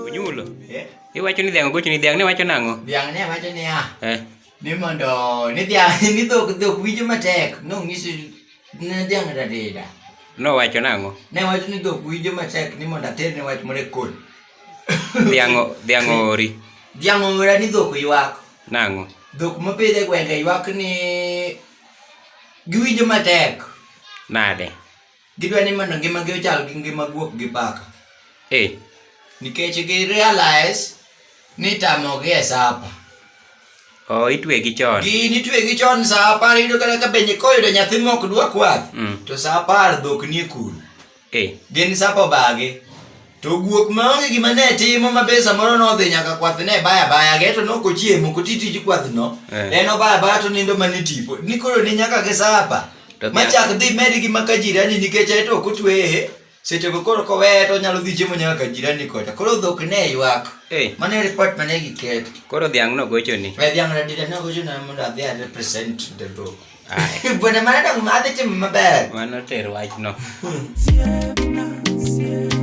Onyulo. Iwacho ni dhiang' ogocho ni dhiang' ne wacho nang'o? Dhiang' ne wacho niya, Eh. ni mondo ni dhiang' ni dhok dhok winjo matek nong'iso ne dhiang' radida. Nowacho nang'o? Ne wacho ni dhok winjo matek ni mondo aterne wach moro e kol. Dhiang' dhiang' oori. Dhiang' oora ni dhok ywak. Nang'o? Dhok mopidh e gwenge ywak ni giwinjo matek. Nade? Gidwa ni mondo ngimagi ochal gi ngima guok gi paka. Eh. Nikech gi realize ni tamogi e sapa. Oh, itwegi chon. Gin itwegi chon saa apar iyudo kata ka benye koyudo nyathi mok dwa kwath Mm. to saa apar dhok nie kul. Eh. Gin sapa obagi. To guok maonge gima ne timo ma be samoro nodhi nyaka kwath ne baya baya ge to nok ochiemo ok oti tij kwath no. Eh. En obaya baya to nindo mana e tipo. Ni koro ni nyaka gi sapa. To Machak dhi med gi maka jirani nikech en to ok otweye. Seche go koro koweye to onyalo dhi chiemo nyaka ka jirani kocha. Koro dhok ne ywak. Eh. Mano e report mane giketo. Koro dhiang' nogochoni. We dhiang' radida nogochona mondo adhi a represent the dhok. Aya. Bwana mano dong' adhi timo maber. Mano ter wachno. Siepna, siepna.